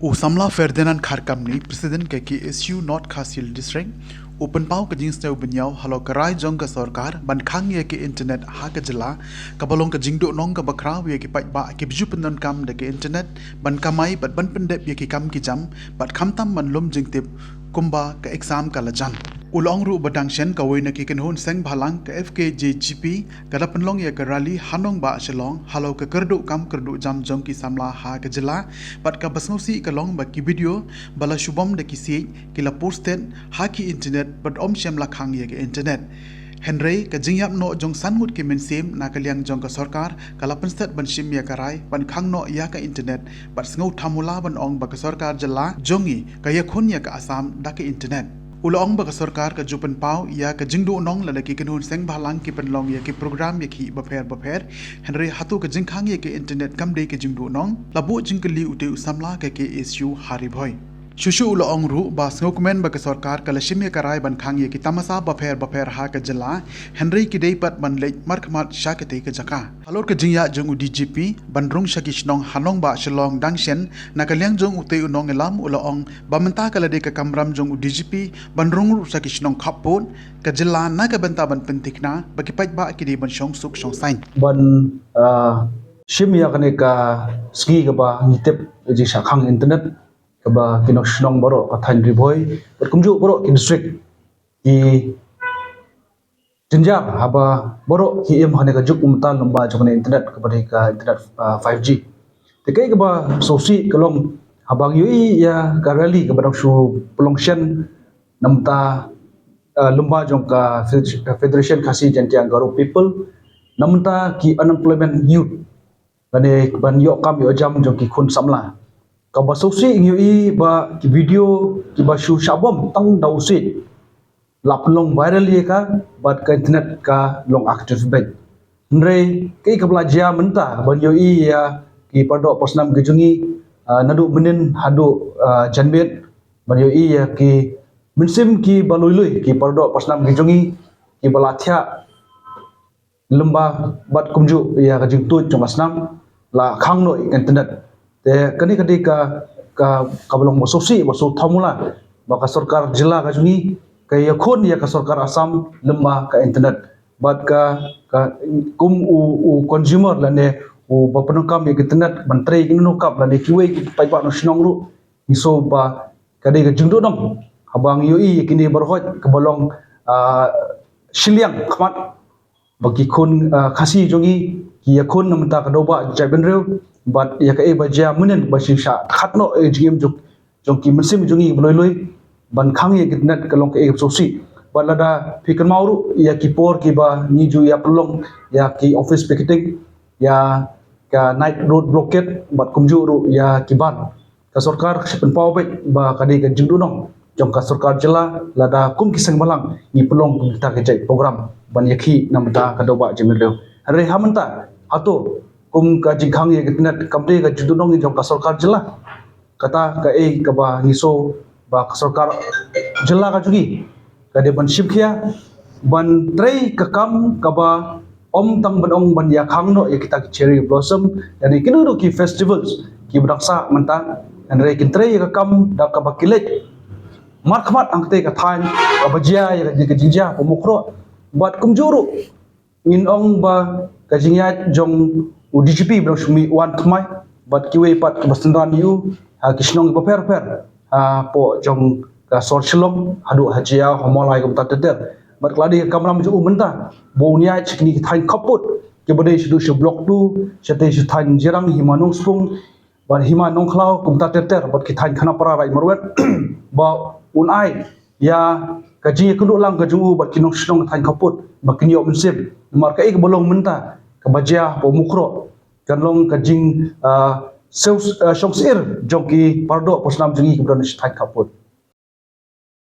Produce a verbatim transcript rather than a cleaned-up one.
U samla Ferdinand Kharkamni, President ka K S U North Khasi Hills District, u pynpaw ka jingsngew bynñiaw halor ka rai jong ka sorkar ban khang ïa ka internet ha ka jylla, kaba long ka jingduhnong kaba khraw ïa ki paidbah kiba ju pyndonkam da ka internet ban kamai bad ban pyndep ïa ki kam ki jam, bad khamtam ban lum jingtip kumba ka exam ka la jan. U la ong ruh ba dang shen kawei na ki kynhun seng bhalang ka F K J G P ka la pynlong ïa ka rally ha nongbah Shillong halor ka kyrduh kam kyrduh jam jong ki samla ha ka jylla, bad kaba sngewsih ka long ba ki video ba la shu bom da ki siej ki la posted ha ki internet bad ym shym la khang ïa ka internet. Hynrei ka jingïap noh jong san ngut ki mynsiem na ka liang jong ka sorkar ka la pynstet ban shim ïa ka rai ban khang noh ïa ka internet, bad sngew thamula ban ong ba ka sorkar jylla jong ngi ka ïakhun ïa ka Assam da ka internet. U la ong ba ka sorkar ka ju pynpaw ïa ka jingduhnong lada ki kynhun seng bhalang ki pynlong ïa ki program ïakhih bapher bapher, hynrei hato ka jingkhang ïa ka internet kam dei ka jingduhnong? La buh jingkylli utei u samla ka K S U ha Ri Bhoi. Shuh shuh u la ong ruh ba sngewkmen ba ka sorkar ka la shim ïa ka rai ban khang ïa ki tamasa bapher bapher ha ka jylla, hynrei ki dei pat ban leit markhmat sha katei ka jaka. Halor ka jingïaid jong u D G P ban rung sha ki shnong ha nongbah Shillong dang shen, na ka liang jong utei u nongïalam u la ong ba mynta ka la dei ka kamram jong u D G P ban rung ruh sha ki shnong khappud ka jylla na ka bynta ban pynthikna ba ki paidbah ki dei ban shong suk shong saiñ. Ban, ah, shim ïa kane ka sngi kaba ngi tip jingshah khang internet, kaba ki nong shnong baroh ka thaiñ Ri Bhoi bad kumjuh baroh ki district ki jynjar haba baroh ki im ha kane ka juk mynta lyngba jong kane internet kaba dei ka internet, ah, five G. Te kaei kaba sngewsih ka long haba ngi ïohi ïa ka rally kaba dang shu pynlong shen na mynta, ah, lyngba jong ka Fed-, Federation Khasi Jaintia Garo People, na mynta ki unemployment youth lane ban ïoh kam ïoh jam jong ki khun samla. Kaba sngewsih ngi ïohi ba ki video kiba shu shah bom tang da u siej la pynlong viral ïa ka bad ka internet ka long active beit. Hynrei kaei kaba la jia mynta ban ïohi ïa ki paradoh parsnam ki jong ngi, ah, naduh mynnin haduh, ah, janmiet, ban ïohi ïa ki mynsiem kiba lui lui ki paradoh parsnam ki jong ngi kiba la thiah lyngba bad kumjuh ïa ka jingtuid jong ka snam la khang noh ïa ka internet. Te kane ka dei ka, ka, kaba long ba sngewsih ba sngewthuh mula ba ka sorkar jylla ka jong ngi ka ïakhun ïa ka sorkar Assam lyngba ka internet. Bad ka, ka kum u, u consumer lane uba pyndonkam ïa ka internet ban trei ïa ki nongkap lane kiwei ki paidbah nong shnong ruh, ngi sngew ba ka dei ka jingduhnong haba ngi ïohi ïa kine baroh kaba long, ah, shiliang khmat ba ki khun, ah, Khasi jong ngi ki ïakhun na mynta ka daw ba jaitbynriew bad ïa kaei ba jia mynnin ba shisha khat noh ïa jingim jong, jong ki mynsiem jong ngi ba lui lui ban khang ïa ka internet ka long kaei kaba sngewsih. Bad lada phi kynmaw ruh ïa ki por kiba ngi ju ïa pynlong ïa ki office picketing, ïa ka night road blockade bad kumjuh ruh ïa ki ban. Ka sorkar ka shu pynpaw beit ba ka dei ka jingduhnong jong ka sorkar jylla lada kum ki seng bhalang ngi pynlong kum kita ki jait program ban ïakhih na mynta ka daw ba jaitbynriew. Hynrei ha mynta hato kum ka jingkhang ïa ka internet kam dei ka jingduhnong jong ka sorkar jylla? Kata kaei kaba ngi sngew ba ka sorkar jylla ka jong ngi ka dei ban shim khia ban trei ka kam kaba ym tang ban ong ban ïa khang noh ïa kita ki cherry blossom, ïa kine ruh ki festivals kiba dang sah mynta, hynrei kin trei ïa ka kam da kaba ki leit markhmat hangtei ka thaiñ kaba jia ïa ka jingjia ba mukroh. Bad kumjuh ruh ngin ong ba ka jingïaid jong u D G P ba dang shu mih wan thymmai bad kiwei pat kiba synran ïa u ha ki shnong bapher bapher hapoh jong ka sor Shillong haduh ha Jaiaw ha Mawlai kumta ter ter. Bad ka la dei ka kamram jong u mynta ba un ïaid sha kine ki thaiñ khappud kiba dei shaduh sha Block two, shatei sha thaiñ Jirang, Hima Nongspung bad Hima Nongkhlaw kumta ter ter bad ki thaiñ Khanapara, Raid Marwet ba un ai ïa ka jingïakynduh lang ka jong u bad ki nong shnong thaiñ khappud ba kin ïoh mynsiem. Namar kaei kaba long mynta kaba jia ba mukroh kan long ka jing, ah, sew, ah, shong syier jong ki paradoh parsnam jong ngi kiba don sha thaiñ khappud.